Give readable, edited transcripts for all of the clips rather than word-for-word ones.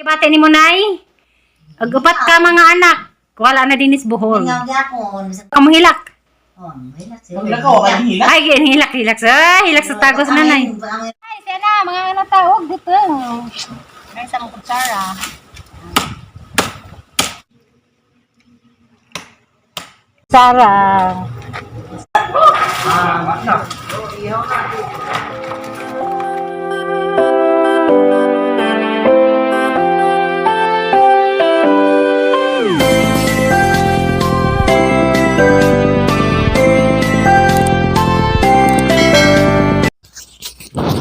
Gibati ni mo nay. Ag upat ka mga anak. Wala na dinis Bohol. Mingaw gyapon. Kamong hilak. Oh, hilak siya. Hilak ko, kay hilak. Ay, hilak hilak sa hilak sa tagos nanay. Ay, siya na mga anak tawag dito. Ay, sa mga kutsara. Sarang.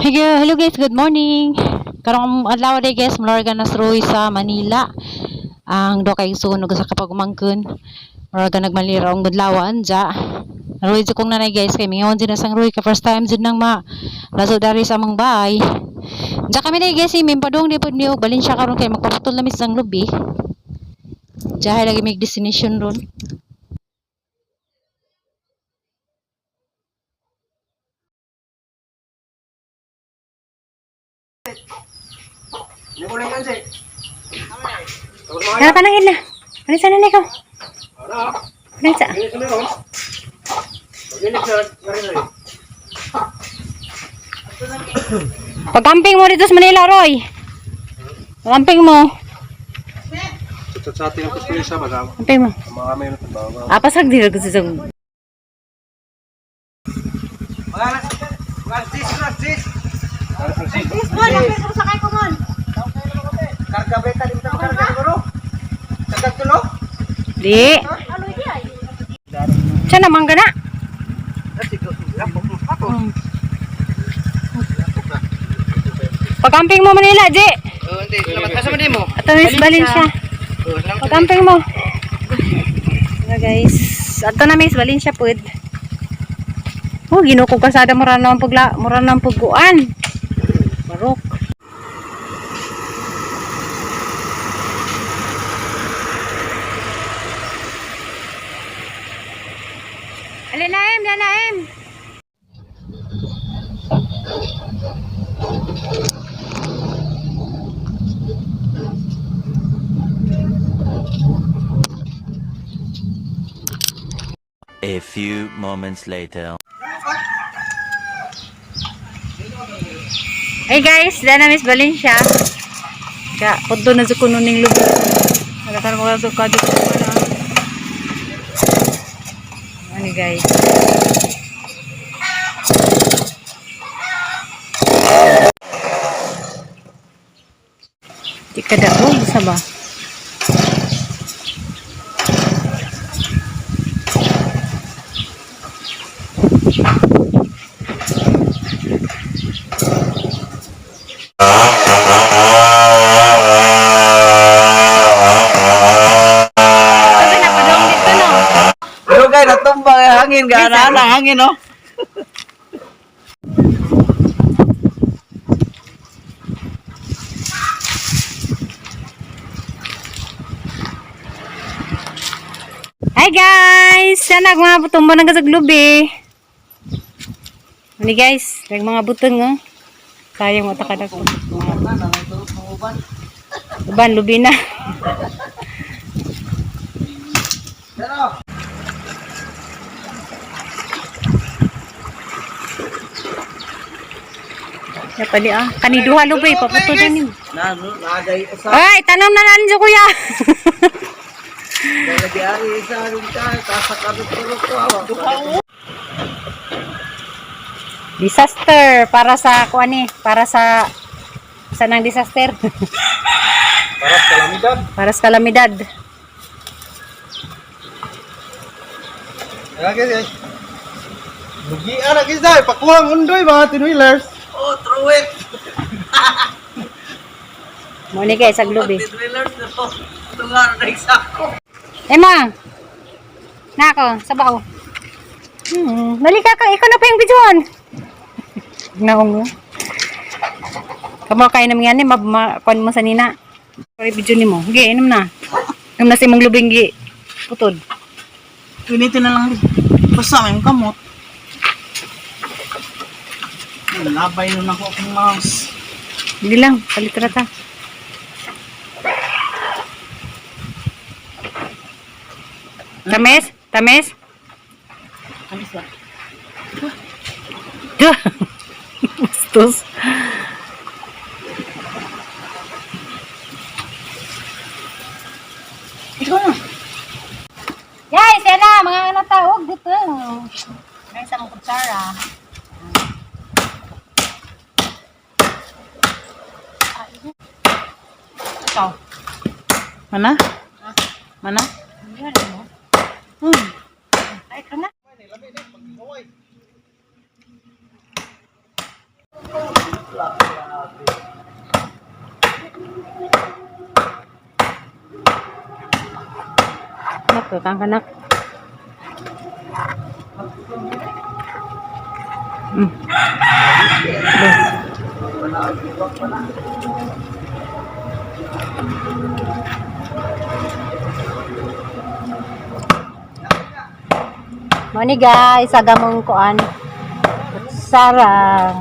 Hey, hello guys, good morning. Karong adlaw day guys, murag na Roy sa Manila. Ang do kay sunog sa kapagumangkon. Murag nagmalira ang budlawan ja. Roy jud kong nanay guys kay mingon jud na sang Roy ka first time jud nang ma lazo dari sa among bahay. Ja kami day guys, mimpadong di pud niyo balin siya karon kay magpaputol na mis sang lubi. Ja lagi mig destination ron. Kaya panangin na. Ano sa nanay ko? Ano sa? Pagkamping mo dito sa Manila, Roy. Pagkamping mo. Sa atin ang gusto sa baga. Kamping mo. Mga may natabawa. Ah, pasag dito gusto sa. Di. Siya naman gana. Pagkamping mo Manila, Ji. Ato na sa Valencia. Pagkamping mo. Hello guys. Ato na miss Valencia pud. Oh, Ginoo ko kasada mura na ang pagla, mura na ang pagguan. Barok. Alin na em, na em. A few moments later. Hey guys, dana Miss Valencia. Ka, pudto na sa kuno ning lubi. Nagatan mo sa kadto ko na. Ano guys? Di ka daog sa ba? Ito na padong dito no. Lugay natumba ang hangin gana na hangin oh. Hi guys! Sana mga butong ba ng kasaglubi? Ano guys, nag mga butong oh. Sayang mo takada ko. Uban, lubi na. Ya pali ah. Kaniduha lubi, paputo na ni. Nano naday sa Ay, tanom na lang siya kuya. lagi sa rinta kasakadot ko. Disaster para sa kuan eh, para sa nang disaster. Para sa kalamidad. Para sa kalamidad. Ayan guys. Eh. Lugian na guys dahil. Pakuha ang undoy mga tinwheelers. Oh, throw it. Mo ni guys, aglubi. Thrillers na to. Tungar na sako. Emma. Nako, sabaw. Dali ka, ikaw na pa yung videoan. Naong mo. Kamo kayo naman yan eh, kuan mo sa nina. Sorry, video ni mo. Sige, inom na. Inom na si mong lubing gi. Putod. Pinitin na lang di. Basta may kamot. Labay nun ako akong mouse. Hindi lang, palitra ta. Tamis? Tamis? Tamis ba? Bastos. Ikaw na. Guys, yan na, mga ano tawag dito. Guys, ang kutsara. Ikaw. Mana? Mana? Yan, ano? Ay, ka na. Anak, kang kanak. Mani guys, aga mong kuan. Sarang.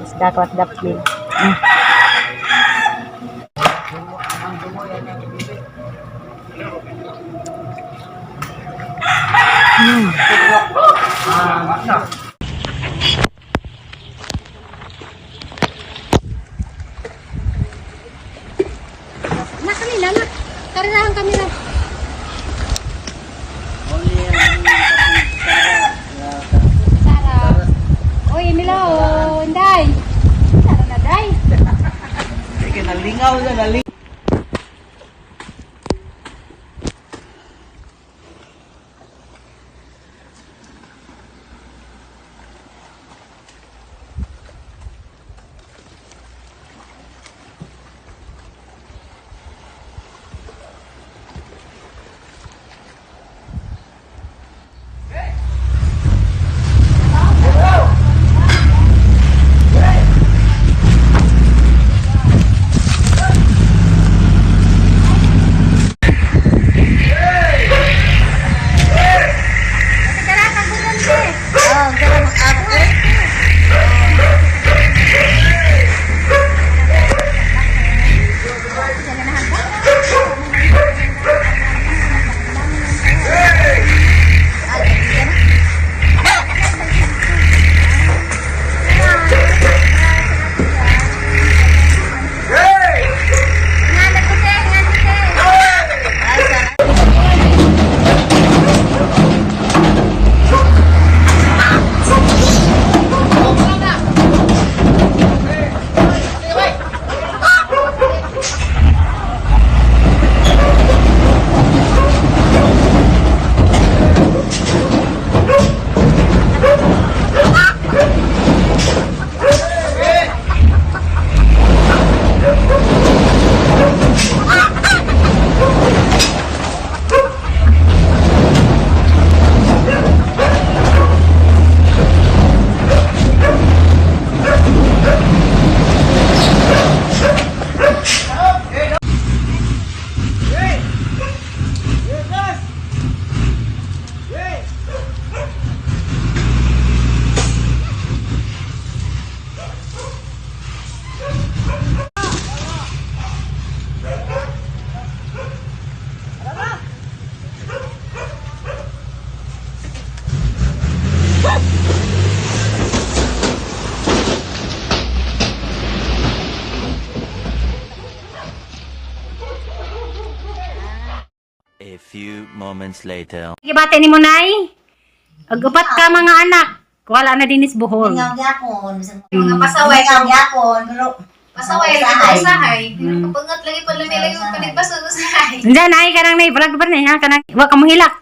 Isda ko at dapli. Na kami na na. Karirahan kami na. Sara. Oy, Emila, oh, Inday. Sara na, Day. Sige, nalingaw na, nalingaw. A few moments later. Gibate ni mo, Nay. Ag upat ka mga anak. Wala na dinis Bohol. Mingaw gyapon. Mga pasaway. Mingaw gyapon. Pero Pasaway lagi pa usahay. Kapangat lagi pa lami lagi panigbaso usahay. Hindi, Nay, kanang Nay. Vlog ba na, ha? Kanang, wa ka mohilak.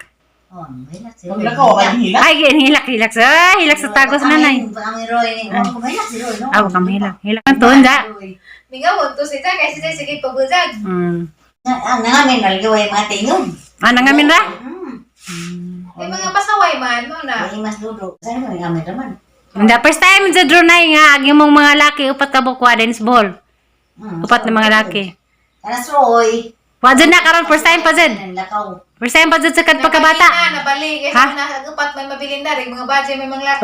Oh, mahilak si Pag lakaw ka, hihila. Ay, hilak, hilak sa, hilak sa tagos na, Nay. Ang Roy ni. Wa ko mahilak si Roy no. Ah, wa ka mahilak. Hilak ang tuon, da. Mingawon to si Jack kay si Jack sige pabuzag. Ang nangamin malgaway mga tingog. Ah, nangamin ra? May mga pasaway man mo na. Ay mas dudo. Saan mo nangamin raman? Hindi, first time sa Brunei nga, agi mong mga laki, upat ka bukwa, dinis Bohol. Upat na mga laki. Kana si Roy. Wa dyan na, karon first time pa dyan. Ang lakaw. First time pa dyan sa kad pagkabata. Nabali na, nabali. Kay Ha? sa na upat may mabilin na rin mga budget may mga laki.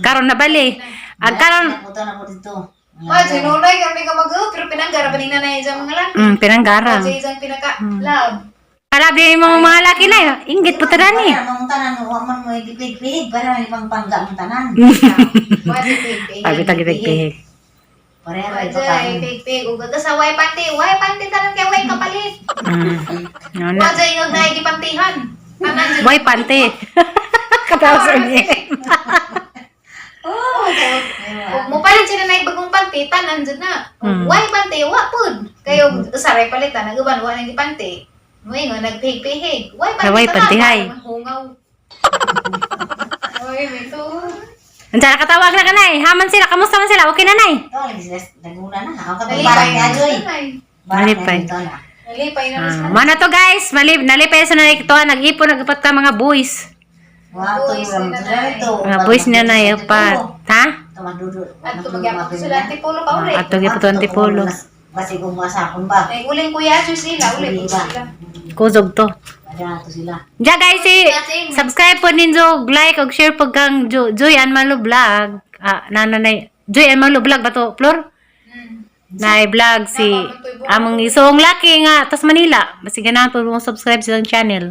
Karon na bali. Ang karon, Napunta na ko dito. Budget nunay kami ka mag pero pinanggara ba ni nanay sa mga laki. pinanggara. Budget isang pinaka love. Kalabi mo mga laki na. Inggit po tadani. Para mong tanan, wa man mo gipig-pig, para may pangpangga mong tanan. Wa si pig-pig. Ay, bitag pig. Pareha ra ito Wajay, pig-pig. Ug sa way panty, way panty tanan kay way kapalit. Ano na. Wajay ngag naay gipantihan. Tanan jud. Boy, pante. Katawa sa niya. Oh, ug mo palit sila na bagong panty, tanan jud na. Ug way panty, wa pud. Kayo usaray palitan, ang uban wa nang gipanty. Moy nga nagpihig-pihig. Way panty. Way tanan, panty, hay. para manghungaw. Oy, may to. Unsa nakatawag na ka nay? Haman sila, kamusta man sila? Okay na nay? Ito, lagi sila, naguna na. Ako katong Nalipay barang ni na Ajoy. nanay. Barang Nalipay. na dito na. Nalipay na mas Ah, mana to guys, malip nalipay sa nanay to, nag-ipon nag-ipat ka mga boys. Wow, Boys ito, ni nanay. ito. Mga boys na nay upat. Ha? At tumagyapon sila antipulo pa uli. Ato gyapon antipolo. Basig umasakon ba? Ay, uling kuya Ajoy sila, uli po Iba. sila. Kuzog to. Wala to sila. Ja guys, si subscribe po ninyo, like ug share po kang Joy and Malo vlog. Ah, nananay Joy and Malo vlog ba to, Flor? Nay vlog si among isuong laki nga tas Manila. Basi ganahan po mo subscribe sa ilang channel.